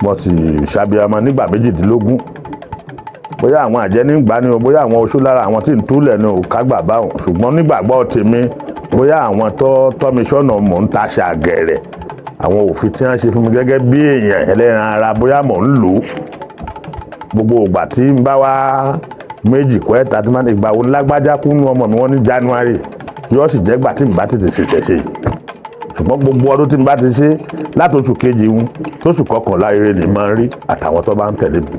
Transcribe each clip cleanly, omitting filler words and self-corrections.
Mo sì ṣàbíamọ nígbà 18. Bóyá àwọn àjẹ́ nígbà ni o, bóyá àwọn oṣó lára àwọn tí ń túlẹ̀ ni o, kágbà báwọn. Ṣùgbọ́n nígbàgbọ́ tèmi, bóyá àwọn tó tọ́ mi sọ́nà mò ń taṣà gẹ̀rẹ̀, àwọn òfin tí wọ́n ṣe fún mi gẹ́gẹ́ bí èèyàn ẹlẹ́ran ara, bóyá mò ń lò ó. Gbogbo ìgbà tí ń bá wá méjì kọ́ ẹ̀ta tí máa ń ìgbà wo lágbájá kú nú ọmọ mi, wọ́n ní January yóò sì jẹ́ gbà tí n bá tètè ṣẹ̀ṣẹ̀ ṣe. Ṣùgbọ́n gbogbo ọdún tí n bá ti ṣe láti oṣù kejì ń tóṣù kọkànlá, ire ni máa ń rí àtàwọn tó bá ń tẹ̀lé mi.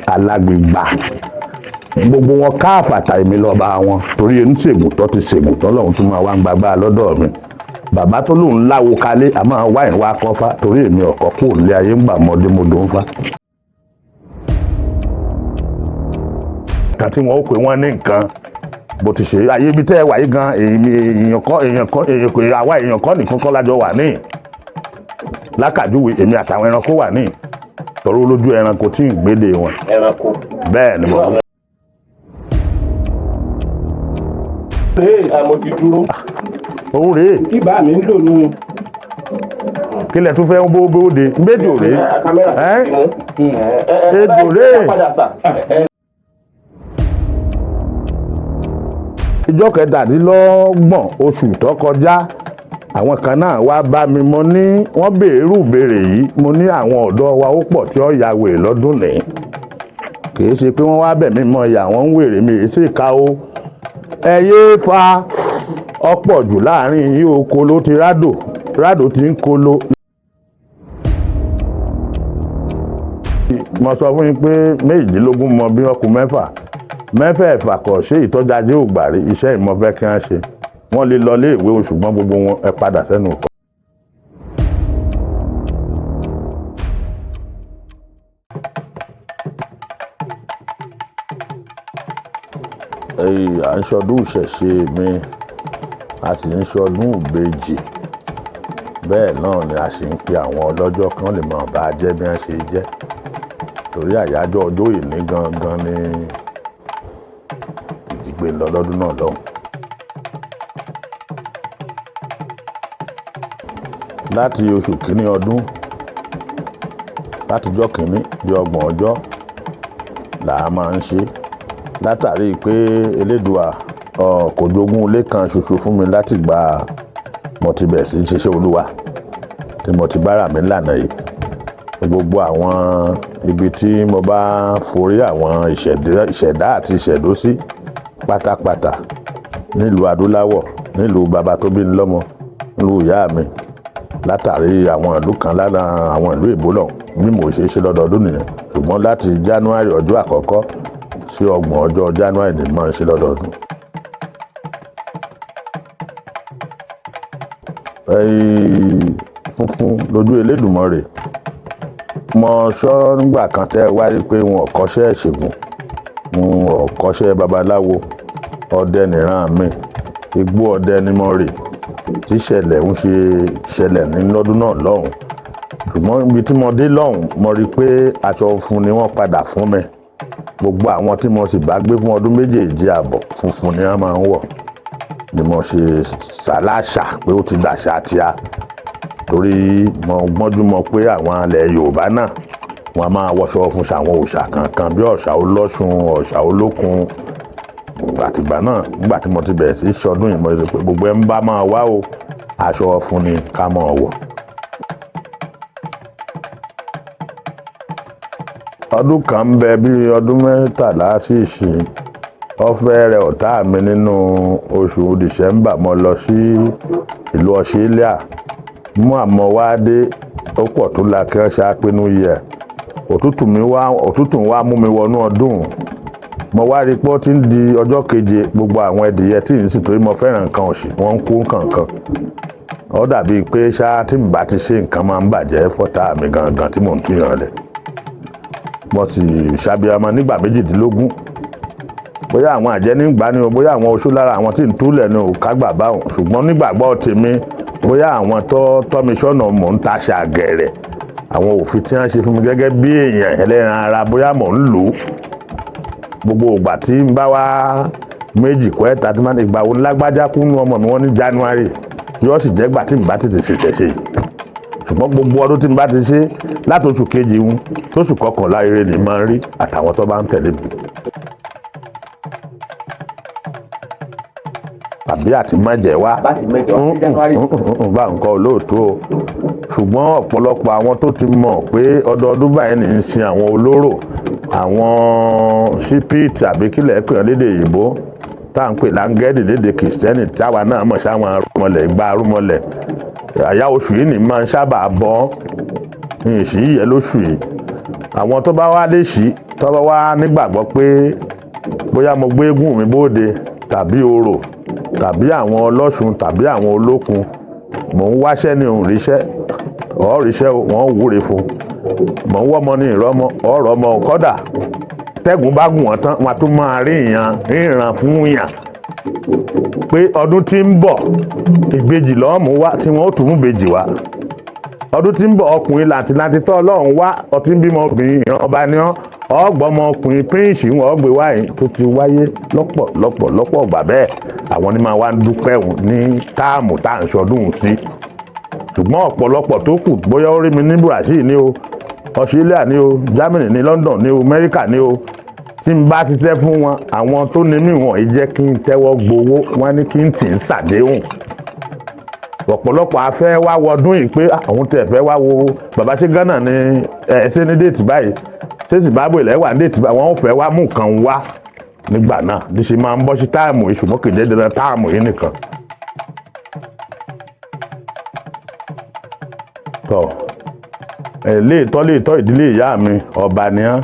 Alágbègbà gbogbo wọn káàfàtà, èmi lọ́ba wọn, torí oníṣègùn tó ti ṣègùn tó lọ́hùn tó máa wá ń gbagbá lọ́dọ̀ mi. Bàbá tó lóun láwo kalẹ̀, a máa wá ìwà kọfá, torí èmi ọ̀kọ́ kò lé ayé ń gbà mọ́dé mọ́dé ń fa. Kan tí wọn ó pè wọ́n ní nǹkan bó ti ṣe ayé ibi tẹ́ ẹ wà yìí gan, èèyàn kọ́, èèyàn kọ́, èèyàn kò àwa èèyàn kọ́ nìkan kọ́ lájọ wà ní lákàjúwe. Èmi àtàwọn ẹranko wà ní tọrọ lójú ẹranko tí ń gbédè wọn. Ẹranko. Bẹ́ẹ̀ ni mo. Mo ti dúró. Òun rèé. Tí bá mi ń lò nù. Kí lẹ tún fẹ́ ń bó bóde méjò rèé. Kámẹ́rà ẹ́ ti mú. Ejò rèé. Padà sà. Ìjọ 27 oṣù tó kọjá, àwọn kan náà wá bá mi. Mo ní wọ́n béèrè ìbéèrè yìí. Mo ní àwọn ọ̀dọ́ wa ó pọ̀ tí ó ya wèrè lọ́dún ní. Kì í ṣe pé wọ́n wá bẹ̀ mí mọ́ ìyá wọn ń wèrè mi èsì ká o. Ẹ yéé fa ọ̀pọ̀ jù láàrin yín. Oko ló ti rádò, rádò ti ń kolo. Mo sọ fún yín pé 18 mọ bí ọkùn mẹ́fà mẹ́fẹ̀ẹ̀fà kọ̀ ṣé ìtọ́jú ajé ò gbà rí iṣẹ́ ìmọ̀ fẹ́ kí wọ́n ṣe. Wọ́n lè lọ ilé ìwé o, ṣùgbọ́n gbogbo wọn ẹ padà sẹ́nu kọ́. À ń ṣọdún ìṣẹ̀ṣe mi, a sì ń ṣọdún ìbejì. Bẹ́ẹ̀ náà ni a sì ń pe àwọn ọlọ́jọ́ kan lè mọ̀ bá a jẹ́ bí wọ́n ṣe jẹ́, torí àyájọ́ ọjọ́ ìní gangan ni ìdìgbé lọ lọ́dún náà lọ́hùn. Láti oṣù kìíní ọdún, látijọ́ kìíní di 30 ọjọ́ là á máa ń ṣe, látàrí pé Elédùà kò jogún ilé kan ṣoṣo fún mi láti gba mo ti bẹ̀rẹ̀ sí í ṣiṣẹ́ Olúwa tí mo ti bára mi lànà yìí. Gbogbo àwọn ibi tí mo bá forí àwọn ìṣẹ̀dá àti ìṣẹ̀dó sí pátápátá nílùú adúláwọ̀, nílùú bàbá tó bí mi lọ́mọ, nílùú ìyá mi, látàrí àwọn ìlú kan lára àwọn ìlú ìbò lọ, bí mo ṣe ṣe lọ́dọọdún nìyẹn. Ṣùgbọ́n láti January ọjọ́ àkọ́kọ́ sí 30 ọjọ́ January ni mo ń ṣe lọ́dọọdún. Funfun lójú Elédùmarè. Mo sọ nígbà kan tẹ́ wá rí pé wọn ò kọ́ṣẹ́ ìṣègùn, wọn ò kọ́ṣẹ́ babaláwo. Ọdẹ nìran mi, igbó ọdẹ ni mo rè tí ìṣẹ̀lẹ̀ ń ṣe ṣẹlẹ̀ ní lọ́dún náà lọ́hùn. Ṣùgbọ́n ibi tí mo dé lọ́hùn, mo rí i pé aṣọ funfun ni wọ́n padà fún mi. Gbogbo àwọn tí mo sì bá gbé fún ọdún méjèèjì àbọ̀, funfun ni wọ́n máa ń wọ̀. Ni mo ṣe ṣàlàṣà pé ó ti dàṣà tíá, torí mo gbọ́njú mọ̀ pé àwọn alẹ̀ Yorùbá náà wọ́n á máa wọṣọ fún ṣàwọn òòṣà kankan bí òòṣà olọ́ṣun, òòṣà olókun. Àtìgbà náà, nígbà tí mo ti bẹ̀rẹ̀ sí ṣọdún yìí, mo rí pé gbogbo ẹ̀ ń bá máa wá o, aṣọ fún ni ká máa wọ̀. Ọdún kan ń bẹ bí ọdún 13 sí ìsìn, ọfẹ́ rẹ ọ̀tá mi nínú oṣù December. Mo lọ sí ìlú Australia mú àmọ́ wá dé, ó pọ̀ tó la kí wọ́n ṣe yẹ. Òtútù mi wá, òtútù wá mú mi wọnú ọdún. Mo wá rí i pé ó ti ń di ọjọ́ keje, gbogbo àwọn ẹdìyẹ tí ń sìn, torí mo fẹ́ràn nǹkan ọ̀sìn, wọ́n ń kú nǹkan. Ó dàbí pé ṣá tí n bá ti ṣe nǹkan máa ń bàjẹ́ fọ́tà mi gangan tí mò ń túyàn lẹ̀. Mo sì ṣàbíamọ nígbà 18. Bóyá àwọn àjẹ́ nígbà ni o, bóyá àwọn oṣó lára àwọn tí ń túlẹ̀ ni o, kágbà báwọn. Ṣùgbọ́n nígbàgbọ́ tèmi, bóyá àwọn tó tọ́ mi sọ́nà mò ń taṣà gẹ̀rẹ̀, àwọn òfin tí wọ́n ṣe fún mi gẹ́gẹ́ bí èèyàn ẹlẹ́ran ara, bóyá mò ń lò ó. Gbogbo ìgbà tí ń bá wá méjì kọ́ ẹ̀ta tí máa ń ìgbà wo lágbájá kú nú ọmọ mi, wọ́n ní January Yóò sì jẹ́ gbà tí n bá tètè ṣẹ̀ṣẹ̀ ṣe. Ṣùgbọ́n gbogbo ọdún tí n bá ti ṣe láti oṣù kejì ń tóṣù kọkànlá, ire ni máa ń rí àtàwọn tó bá ń tẹ̀lé mi. Àbí àti mẹ́jẹ̀ wá. Láti mẹ́jọ sí January. Bá nǹkan olóòtú o. Ṣùgbọ́n ọ̀pọ̀lọpọ̀ àwọn tó ti mọ̀ pé ọdọọdún báyìí ní í sin àwọn olóró, àwọn sípìtì, àbí kílẹ̀ pè wọ́n lédè òyìnbó, tá à ń pè láńgẹ́lì lédè kìrìsìtẹ́nì, táwa náà mọ̀ sáwọn arúmọlẹ̀, igba arúmọlẹ̀, àyà oṣù yìí ní máa ń sábà bọ́ ìsì yẹ lóṣù yìí. Àwọn tó bá wá lè ṣí, tó bá wá nígbàgbọ́ pé bóyá mo gbé eégún mi bóde, tàbí orò, tàbí àwọn ọlọ́ṣun, tàbí àwọn olókun, mò ń wáṣẹ́ ní òun ríṣẹ́, ọ̀ ríṣẹ́ o, wọ́n wúre fún mò ń wọ́mọ ní ìrọ́mọ ọ̀rọ̀ ọmọ. Kọ́dà tẹ́gùn bá gùn wọ́n tán, wọn tún máa rí ìyàn ríran fún yàn pé ọdún tí ń bọ̀, ìbejì lọ́ọ̀mù wá, tí wọ́n ó tún mú ìbejì wá. Ọdún tí ń bọ̀, ọkùnrin làǹtìlanti tó Ọlọ́run wá, ọtí ń bímọ obìnrin, ìran ọba ni ọ́, ọgbọ́mọ ọkùnrin píríǹsì wọn gbé wáyé, tó ti wáyé lọ́pọ̀ lọ́pọ̀ lọ́pọ̀ ọgbà bẹ́ẹ̀. Àwọn ni máa wá ń dúpẹ́ òun ní táàmù tá à ń sọdún òun sí. Ṣùgbọ́n ọ̀pọ̀lọpọ̀ tó kù, bóyá ó rí mi ní Brazil ní o, Australia ní o, Germany ní, London ní o, America ní o, tí n bá ti tẹ́ fún wọn, àwọn tó ní mí wọ̀nyí jẹ́ kí n tẹ́wọ́ gbowó wọn ní kí n tì ń ṣàdéhùn. Ọ̀pọ̀lọpọ̀ afẹ́ wá wọdún yìí pé àwọn tẹ̀ fẹ́ wá wo bàbá, ṣé Ghana ni ẹ ṣe ní date báyìí, ṣé Zimbabwe lẹ́wà ní date báyìí, wọ́n fẹ́ wá mú nǹkan wá nígbà náà bí ṣe máa ń bọ́ sí táàmù yìí. Ṣùgbọ́n kì í jẹ́ dandan táàmù yìí nìkan. Tọ́ ẹ léètọ́ léètọ́, ìdílé ìyá mi, ọba ni á,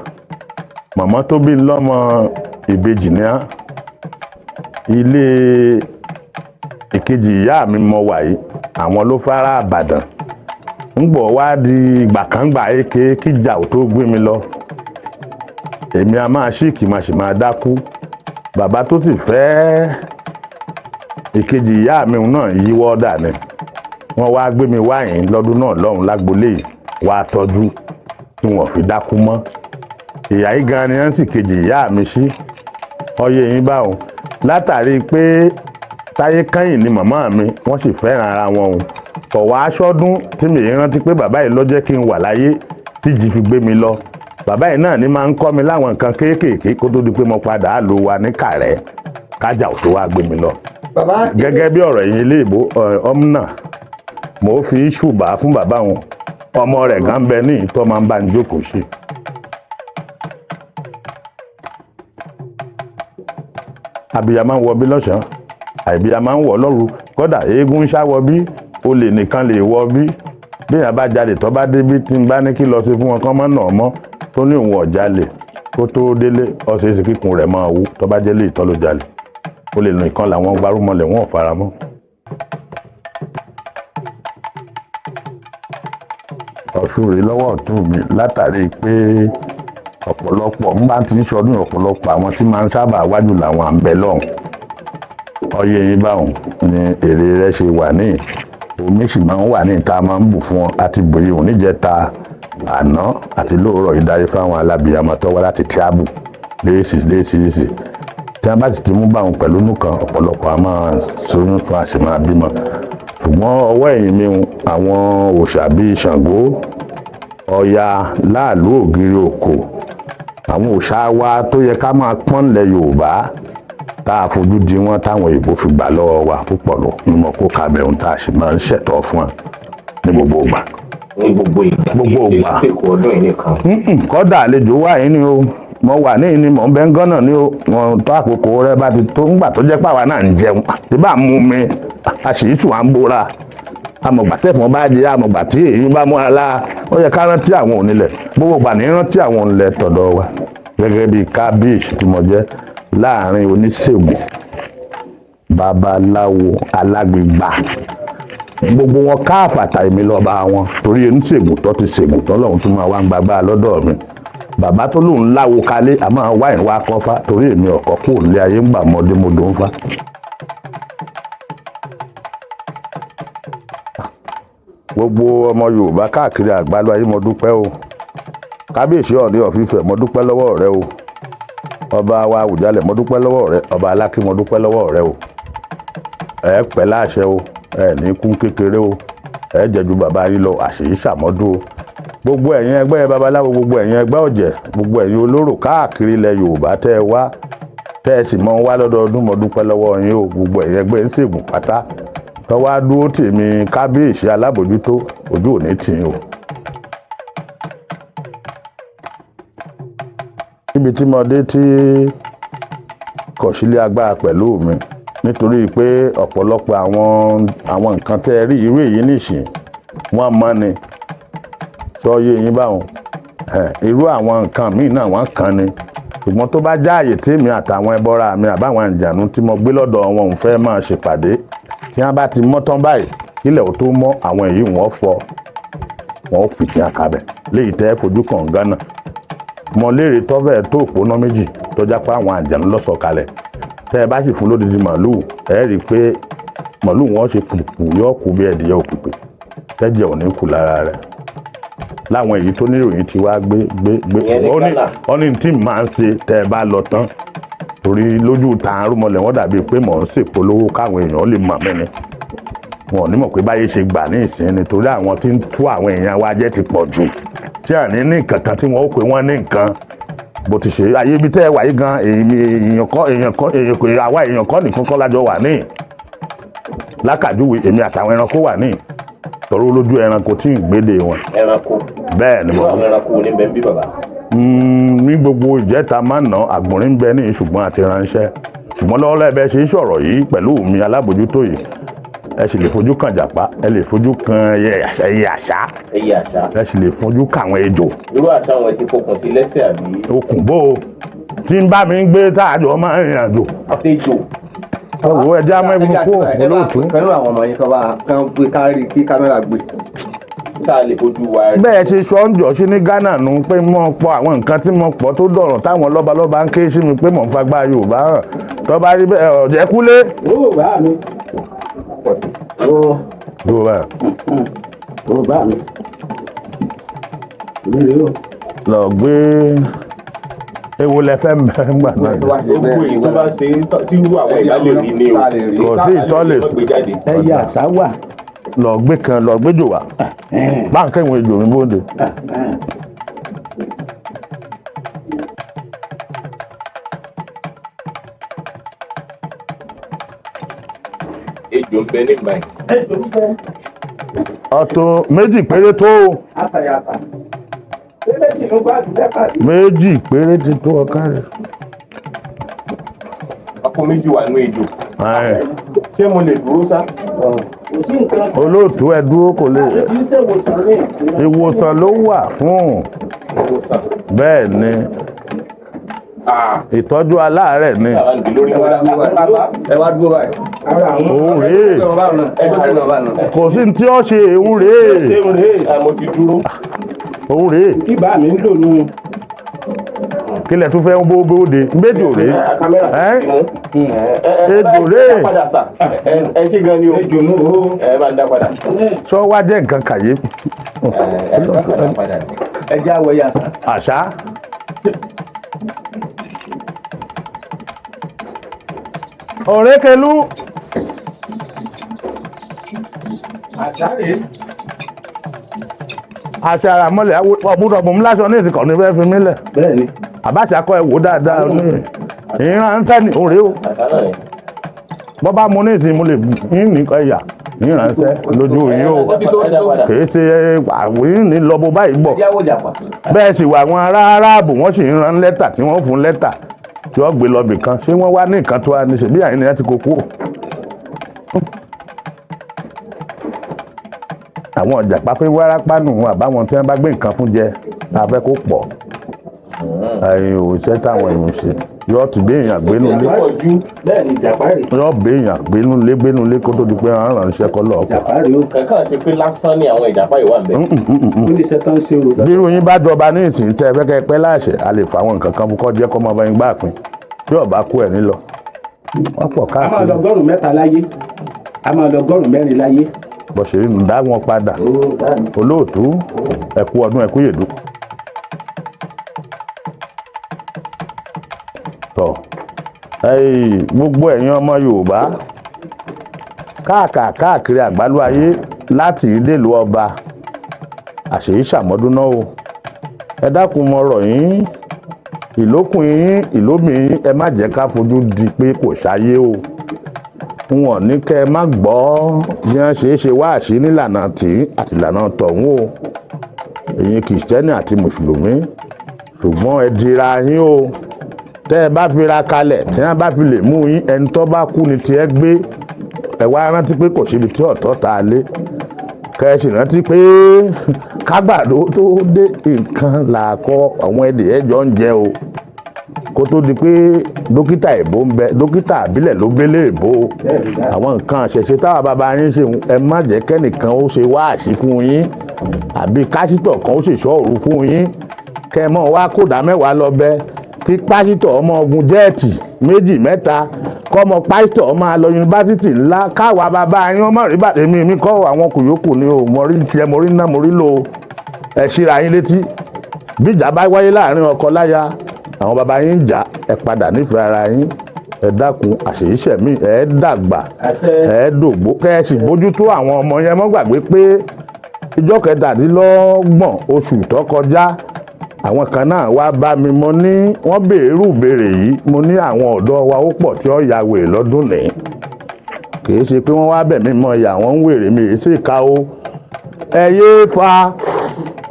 màmá tó bí lọ́mọ, ìbejì ni á. Ilé ìkejì ìyá mi mọ wà yìí, àwọn ló fara Àbàdàn ń gbọ̀ wá di ìgbàkángbà eke kíjà ò tó gbé mi lọ. Èmi a máa ṣíìkì, máa sì máa dákú. Bàbá tó sì fẹ́ ìkejì ìyá mi náà yíwọ́ dà ni wọ́n wá gbé mi wáyìn lọ́dún náà lọ́hùn lágbolé yìí wá tọ́jú tí wọ́n fi dákú mọ́. Ìyá yìí gan ni wọ́n sì kejì ìyá mi sí ọyẹ yín báwọn, látàrí pé táyé kẹ́yìn ni màmá mi, wọ́n sì fẹ́ràn ara wọn o. Ọ̀wá aṣọ́dún tí mi rántí pé bàbá yìí ló jẹ́ kí n wà láyé tíjì fi gbé mi lọ. Bàbá yìí náà ni máa ń kọ́ mi láwọn nǹkan kéékèèké kó tó di pé mo padà á lò wá ní Kàrẹ́ kájà ò tó wá gbé mi lọ. Bàbá. Gẹ́gẹ́ bí ọ̀rọ̀ ẹ̀yìn ilé ìbò ọmọ mo fi ṣùbà fún bàbá wọn, ọmọ rẹ̀ gan bẹ ní ìtọ́ máa ń bá ń jókòó sí. Abiyamọ ń wọ bí lọ́sàn-án, àìbíyamọ ń wọ̀ lọ́rù, kódà eégún ń ṣáwọ bí, olè nìkan lè wọ bí. Béèyàn bá jalè, tó bá débí, tí n bá ní kí lọ sí fún wọn kán mọ́ náà mọ́, tó ní òun ọ̀jalè, kó tó délé, ọ̀sẹ̀ èsì kíkun rẹ̀ máa wú. Tó bá jẹ́lé ìtọ́ ló jalè, olè nìkan làwọn gbarúmọlẹ̀ wọn ò fara mọ́. Ọ̀ṣun rèé lọ́wọ́ ọ̀tún mi, látàrí pé ọ̀pọ̀lọpọ̀ ń bá ti ń ṣọdún, ọ̀pọ̀lọpọ̀ àwọn tí máa ń sábà wájú làwọn à ń bẹ lọ́hùn. Ọyẹ yín báwọn ni èrè rẹ ṣe wà ní omi sì máa ń wà ní ìta, máa ń bù fún ọ àti bòye òun níjẹta àná àti lóòrọ̀ ìdarí fáwọn alábìyamọ tó wá láti tíábù léèsì léèsì léèsì. Tí a bá sì ti mú báwọn pẹ̀lú nùkan, ọ̀pọ̀lọpọ̀ a máa soyún fún, a sì máa bímọ. Ṣùgbọ́n ọwọ́ ẹ̀yìn mi, àwọn òòṣà bíi Ṣàngó, Ọya, láàlú ògiri òkò, àwọn òòṣà wa tó yẹ ká máa pọ́n lẹ̀ Yorùbá, tá a fojú di wọn táwọn òyìnbó fi gbà lọ́wọ́ wa púpọ̀ lọ ní mo kó kabẹ̀ ohun tá a sì máa ń ṣẹ̀tọ́ fún wa ní gbogbo ìgbà. Ní gbogbo ìgbà? Gbogbo kì í ṣe ìgbà. Lásìkò ọdún yìí nìkan? Kọ́dà àlejò wà yín ni o, mo wà ní ní mò ń bẹ ń gánà ní o, wọn tó àkókò rẹ bá ti tó ńgbà tó jẹ́ pàwa náà ń jẹun tí bá mú mi, a sì í sùn, à ń bora, amọ̀gbà tẹ̀fọ́n bá jẹ, amọ̀gbà tí èyí bá múra lá, ó yẹ ká rántí àwọn onílẹ̀. Gbogbo ìgbà ní rántí àwọn onílẹ̀ tọ̀dọ̀ wa gẹ́gẹ́ bí kábíyèsí tí mo jẹ́ láàrin oníṣègùn, babaláwo, alágbègbà, gbogbo wọn káàfàtà, èmi lọ́ba wọn, torí oníṣègùn tó ti ṣègùn tó lọ́hùn tó máa wá ń gbagbá lọ́dọ̀ mi. Bàbá tó lóun láwo kalẹ̀, a máa wá ìwà kọfá, torí èmi ọ̀kọ́ kò lé ayé ń gbà mọ́dé mo dùn fa. Gbogbo ọmọ Yorùbá káàkiri àgbálù ayé, mo dúpẹ́ o. Kábíyèsí Ọọ̀ni of Ifẹ̀, mo dúpẹ́ lọ́wọ́ rẹ o. Ọba wa Àwùjalẹ̀, mo dúpẹ́ lọ́wọ́ rẹ. Ọba Alákí, mo dúpẹ́ lọ́wọ́ rẹ o. Ẹ pẹ́ láṣẹ o. Ẹ ní kún kékeré o, ẹ jẹ́ ju bàbá yín lọ. Àṣèyí ṣàmọ́dún o. Gbogbo ẹ̀yin ẹgbẹ́ babaláwo, gbogbo ẹ̀yin ẹgbẹ́ ọ̀jẹ̀, gbogbo ẹ̀yin olóró káàkiri ilẹ̀ Yorùbá tẹ́ ẹ wá, tẹ́ ẹ sì mọ́ ń wá lọ́dọọdún, mo dúpẹ́ lọ́wọ́ yín o. Gbogbo ẹ̀yin ẹgbẹ́ ń ṣègùn pátá tọ́wọ́ á dúró tèmi kábíyèsí alábòjútó, ojú ò ní tì í o. Níbi tí mo dé tí kò sílé agbára pẹ̀lú mi, nítorí pé ọ̀pọ̀lọpọ̀ àwọn nǹkan tẹ́ ẹ rí irú èyí nìsín wọ́n mọ́ ni sọ yé yín báwọn. Irú àwọn nǹkan míì náà wọ́n kàn ni, ṣùgbọ́n tó bá jáàyè tèmi àtàwọn ẹbọra mi àbáwọn àǹjànú tí mo gbé lọ́dọ̀ wọn ò fẹ́ máa ṣèpàdé, tí wọ́n bá ti mọ́ tán báyìí, kílẹ̀ ò tó mọ́, àwọn èyí wọ́n fọ, wọ́n ó fi tiẹ̀ kabẹ̀ léyìí tẹ́ fojú kàn Gánà. Mo léèrè tọ́fẹ̀ tó òpónà méjì tó já pé àwọn àǹjànú lọ́sọ̀ kalẹ̀. Tẹ́ ẹ bá sì fún lódìdí màlúù, ẹ rí i pé màlúù wọn ṣe pùpù, yọ kú bí ẹdìyẹ òpìpì, tẹ́jẹ̀ ò ní kù lára rẹ̀. Láwọn èyí tó níròyìn ti wá gbé gbé gbé. Ìyẹn ní Ghana. Ó ní tí màá ń ṣe tẹ́ ẹ bá lọ tán, torí lójú tààrùmọlẹ̀ wọ́n dàbí pé mò ń ṣèpolówó káwọn èèyàn lè mọ̀ mí ni. Wọn ò ní mọ̀ pé báyé ṣe gbà ní ìsín, nítorí àwọn tí ń tú àwọn èèyàn wa jẹ́ ti pọ̀ jù, tí à ní ní nǹkan kan tí wọ́n ó pè wọ́n ní nǹkan bó ti ṣe ayé ibi tẹ́ ẹ wà yìí gan. Èèyàn kọ́, èèyàn kọ́, èèyàn kò, àwa èèyàn kọ́ nìkan kọ́ lájọ wà ní lákàjúwe. Èmi àtàwọn ẹranko wà ní tọrọ lójú ẹranko tí ń gbédè wọn. Ẹranko? Bẹ́ẹ̀ ni. Irú Mo àwọn ẹranko wo ní bẹ́ẹ̀ ń bí, bàbá? Ní gbogbo ìjẹta máa ń ná àgbọ̀nrín ń bẹ ní, ṣùgbọ́n àti ránṣẹ́, ṣùgbọ́n lọ́wọ́lọ́wọ́ ẹ bẹ́ẹ̀ ṣe ń sọ̀rọ̀ yìí pẹ̀lú mi alábòjútó yìí, ẹ sì lè fojú kan jàpá, ẹ lè fojú kan ẹyẹ àṣá, ẹyẹ àṣá. Ẹyẹ àṣá. Ẹ sì lè fojú kan àwọn ejò. Irú àṣà wọn ti fokùn sí lẹ́sẹ̀ àbí? Okùn bó o tí ń bá mi ń gbé táàjọ máa ń rìnrìn àjò. Àtejò. Ẹ wo, ẹjẹ amẹ́gun kó olóòtú. Kan nínú àwọn ọmọ yín kan bá kan gbé kárí kí kámẹ́rà gbé. Tá a lè fojú wa rí? Bẹ́ẹ̀ ṣe sọ ń jọ sí ní Ghana nu pé mo pọ̀ àwọn nǹkan tí mo pọ̀ tó dọ̀rọ̀ táwọn lọ́balọ́ba ń ké sí mi pé mò ń fagbá Yorùbá hàn. Tó bá rí bẹ́ẹ̀, ọ̀jẹ̀kúlé. Ó bá mi. Ó. Yorùbá. Ó bá mi. Èmi rèé o. Lọ gbé ewo lẹ fẹ́ mbẹ́ ńgbà náà. Gbogbo èyí tó bá ṣe tí irú àwọn ìbá lè rí ni o. Kò sí ìtọ́ lè Wọ́n gbé jáde. Ẹyẹ àṣá wà. Lọ gbé kan, lọ gbé jò wá, báńkì ìwọ̀n ejò mi bóde. Ejò ń bẹ nígbà yìí. Ejò ń bẹ. Ọ̀tún méjì péré tó o. Àtàyàtà. Ṣé méjì ló gbádùn mẹ́fà sí? Méjì péré ti tó ọkà rẹ. Ọkọ méjì wà nú ejò. Ṣé mo lè dúró sá? Kò sí nǹkan. Olóòtú, ẹ dúró, kò lè. Kì í ṣèwòsàn ní. Ìwòsàn ló wà fún. Ìwòsàn. Bẹ́ẹ̀ ni, ìtọ́jú aláàárẹ̀ ni. Bàbá nìdí lórí wọn. Bàbá. Ẹ wá dúró báyìí. Ara àwọn. Òun rèé. Ẹ wá dúró báyìí. Kò sí ní tí ó ṣe, òun rèé. Ṣéun rèé. Mo ti dúró. Òun rèé. Tí bá mi ń lò nù. Kílẹ̀ tún fẹ́ ń bó bóde méjì rèé. Kámẹ́rà Ẹ́? ti mú. Ejò rèé. Ẹ padà sà. Ẹ ṣé gan ni o. Ejò nù o. Ẹ bá ń dá padà. Sọ wá jẹ́ nǹkan kàyéfì. Ẹ bá ń dá padà. Ẹ já wọ ẹyẹ àṣá. Àṣà òrékelú. Àṣá rèé. Àṣà àràmọ́lẹ̀ ọ̀bùdọ̀bùn lásán ní ìsìnkàn ní fẹ́ẹ́ fi mí lẹ̀. Bẹ́ẹ̀ni. Àbáṣà kọ́ ẹ wò dáadáa ní ìránṣẹ́ ní òun rèé o. Àṣà náà ni. Bọ́ bá mu ní ìsìn mo lè ní nìkan ẹ̀yà ìránṣẹ́ lójú yín o. Ẹ dá padà. Kìí ṣe àwìn ní lọ́bọ báyìí bọ̀. Ẹ já wọ jàpá. Bẹ́ẹ̀ sì wà àwọn ará aráàbù, wọ́n sì ń ran lẹ́tà tí wọ́n fún lẹ́tà tí wọ́n gbé lọ́bì kan. Ṣé wọ́n wá ní nǹkan tó wá ní ṣe bí àyìn ni wọ́n ti kó kúrò. Àwọn ìjàpá pé wárápá nù àbáwọn tí wọ́n bá gbé nǹkan fún jẹ tá a fẹ́ kó pọ̀, ẹ̀yìn òṣìṣẹ́ táwọn èèyàn ṣe yóò ti gbé èèyàn gbénú lé. Pọ̀ ju. Bẹ́ẹ̀ni, ìjàpá rèé. Yóò gbé èèyàn gbénú lé gbénú lé kó tó di pé wọ́n ránṣẹ́ kọ́ lọ́ọ̀kọ̀. Ìjàpá rèé o. Kankan ṣe pé lásán ni àwọn ìjàpá yìí wà ń bẹ. Ó ní iṣẹ́ tán ṣe o. Bí irú yín bá jọba ní ìsìn tẹ́ ẹ fẹ́ kẹ́ ẹ pẹ́ láṣẹ, a lè fà àwọn nǹkan kan fún kọ́ jẹ́ kọ́ máa bá yín gbà pín tí ọba kú ẹ̀ nílọ wọ́n pọ̀ A máa lọ káàkiri. 103 láyé. A máa lọ 104 láyé. Bó ṣe rí nù, dá wọn padà. Ó bá mi. Olóòtú, ẹ kú ọdún, ẹ kú yèdú. Tọ ẹyìn, gbogbo ẹ̀yin ọmọ Yorùbá, Káàkiri àgbálú ayé láti ìdèlú ọba àṣèyí ṣàmọ́dún náà o. Ẹ dákun, mo rọ̀ yín, ìlókùn yín, ìlómi yín, ẹ má jẹ́ ká fojú di pé kò sáyé o. Wọn ní kẹ́ ẹ má gbọ́ bí wọ́n ṣe é ṣe wáàsí nílànà tí àtìlànà tọ̀hún o, ẹ̀yin kìrìsìtẹ́nì àti mùsùlùmí, ṣùgbọ́n ẹ dira yín o. Tẹ́ ẹ bá fira kalẹ̀, tí wọ́n bá fi lè mú yín, ẹni tó bá kú ni tiẹ̀ gbé. Ẹ wá rántí pé kò síbi tí ọ̀tọ̀ ta lé. Kẹ́ ẹ sì rántí pé kágbàdo tó dé, nǹkan là kọ́ àwọn ẹdìyẹ jọ ń jẹ o. Kó tó di pé dókítà èbó ń bẹ, dókítà àbílẹ̀ ló bélé èbó o. Àwọn nǹkan àṣẹṣe táwa bàbá yín ṣe, ẹ má jẹ́ kẹ́nìkan ó ṣe wáàsí fún yín àbí kásítọ̀ kan ó sì sọ òru fún yín, kẹ́ ẹ mọ̀ wá kódà 10 lọ bẹ, kí pásítọ̀ ọmọ ogun jet méjì mẹ́ta, kọ́mọ pásítọ̀ máa lọ yunifásitì ńlá, káwa bàbá yín ọmọ rí bàtẹ́. Mi kọ́ àwọn kòyókù ni o. Mo rí tiẹ̀, mo rí ná, mo rí lò ó. Ẹ ṣíra yín létí. Bí ìjà bá wáyé láàrin ọkọ láya, àwọn bàbá yín ń jà, ẹ padà nífẹ̀ẹ́ ara yín. Ẹ dákun, àṣèyíṣẹ́mí, ẹ dàgbà, ẹ dògbó, kẹ́ ẹ sì bójútó àwọn ọmọ yẹn. Mọ́ gbàgbé pé ìjọ 27 oṣù tó kọjá, àwọn kan náà wá bá mi. Mo ní wọ́n béèrè béèrè yìí. Mo ní àwọn ọ̀dọ́ wa ó pọ̀ tí ó ya wèrè lọ́dún ní. Kì í ṣe pé wọ́n wá bẹ̀ mí mọ́ ìyá wọn ń wèrè mi èyí sì ká o. Ẹ yéé fa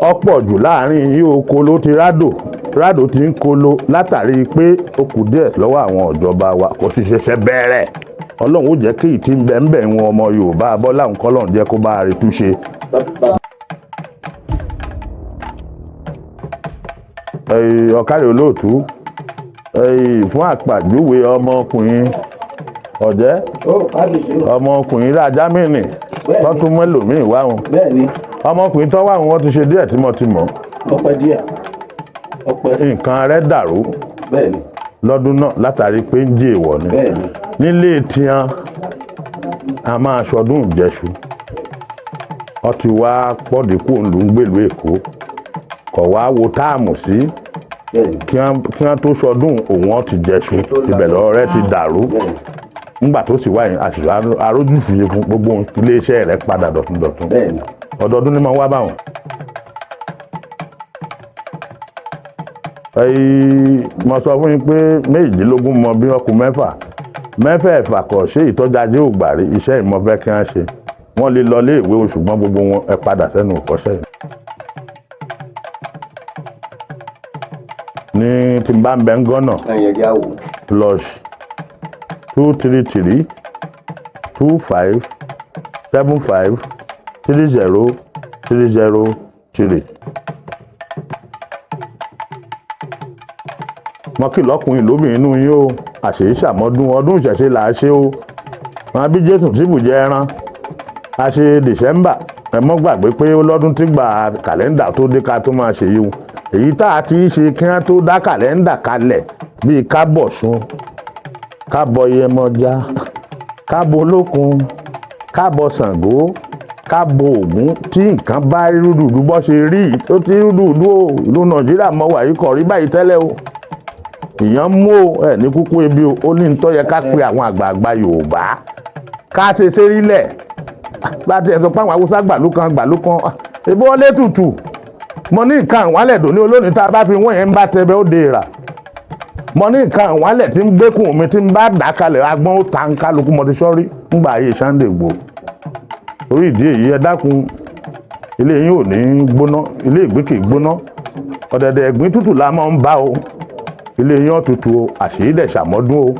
ọ̀pọ̀ jù láàrin yín. Oko ló ti rádò, rádò ti ń kolo látàrí pé ó kù díẹ̀ lọ́wọ́ àwọn ìjọba wa. Kò sì ṣẹ̀ṣẹ̀ bẹ̀rẹ̀. Ọlọ́run ó jẹ́ kí ìtì ń bẹ ń bẹ̀ wọn. Ọmọ Yorùbá Bọ́lá nǹkan, jẹ́ kó bá a rí túnṣe. Ọ̀kárẹ̀ olóòtú fún àpàjúwe ọmọkùnrin ọ̀jẹ́ ọmọkùnrin rà Jámínì tó tún mẹ́lòmíì wá wọn. Ọmọkùnrin tó wà wọn ti ṣe díẹ̀ tí mo ti mọ̀. Ọpẹ́ díẹ̀, ọpẹ́. Nǹkan rẹ̀ dàrú lọ́dún náà látàrí pé ń jẹ́ èèwọ̀ ni nílé tiẹn. A máa ṣọdún ìjẹṣu. Wọ́n ti wá pọ́ọ̀dì kú òǹlù ń gbèlú Èkó, kọ̀ wá wo táàmù sí kí wọ́n tó ṣọdún òun. Ọ̀ ti jẹṣu, ibẹ̀ lọ́rọ̀ rẹ̀ ti dàrú. Ńgbà tó sì wáyé, àṣìṣe arójúṣe fún gbogbo iléeṣẹ́ rẹ̀ padà dọ̀tun dọ̀tun. Ọdọọdún ni mo wá báwọn. Mo sọ fún yín pé 18 mọ bí ọkùn mẹ́fà mẹ́fẹ̀ẹ̀fà kọ̀ ṣé ìtọ́jú ajé ò gbà rí iṣẹ́ ìmọ̀fẹ́ kí wọ́n ṣe. Wọ́n lè lọ ilé ìwé o, ṣùgbọ́n gbogbo wọn, ẹ padà sẹ́nu ìkọ́ṣẹ́ yìí. Ní tí n bá ń bẹ ń gọ́nà +233 25 75 30 30 3. Mo kì lọ́kùnrin lóbìnrin inú yín o. Àṣèyí ṣàmọ́dún, ọdún ìṣẹ̀ṣe là á ṣe o. Wọn bí Jésù tí bùjẹ ẹran a ṣe December. Ẹ mọ́ gbàgbé pé ó lọ́dún tí gba kàlẹ́ndà tó dé ká tó máa ṣe yìí o. Èyí tá a ti ṣe kí wọ́n tó dá kàlẹ́ndà kalẹ̀, bíi kábọ̀sùn, kábọ̀ Yemọja, kábọ̀ Olókun, kábọ̀ Ṣàngó, kábọ̀ Ògún. Tí nǹkan bá rí rúdùdú bọ́ ṣe rí, tó ti rúdùdú o. Ìlú Nàìjíríà mọ wàyí kọ̀ rí báyìí tẹ́lẹ̀ o. Ìyẹn mú o, ẹ ní kúkú ebi o. Ó ní ń tó yẹ ká pe àwọn àgbààgbà Yorùbá ká ṣe sérílẹ̀ láti ẹ̀ sọ pé àwọn Haúsá gbàlú kan gbàlú kan, ebi wọ́n lé tutù. Mo ní nǹkan àwọn alẹ̀ dòní olónìí, tá a bá fi wọ́n yẹn ń bá tẹbẹ́ ó de rà. Mo ní nǹkan àwọn alẹ̀ tí ń gbẹ́kùn mi, tí ń bá dà kalẹ̀, agbọ́n ó ta ń kálukú. Mo ti sọ́rí ńgbà ayé Sunday Igboho. Orí ìdí èyí, ẹ dákun, ilé yín ò ní gbóná. Ilé ìgbín kì í gbóná, ọ̀dẹ̀dẹ̀ ẹ̀gbín tútù la máa ń bá o. Ilé yín ọ̀tútù o. Àṣèyí dẹ̀ ṣàmọ́dún o.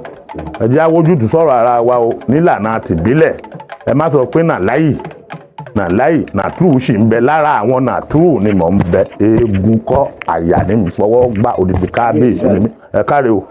Ẹ jẹ́ awójútùú sọ̀rọ̀ ara wa o nílànà tìbílẹ̀. Ẹ má sọ pé nàláyì nàláyì nàtúrù sì ń bẹ lára àwọn nàtúrù ni mò ń bẹ. Eegun kọ́ àyà ni mi fọwọ́ gbá òdìdí. Kábíyèsí ni mí. Ẹ káre o.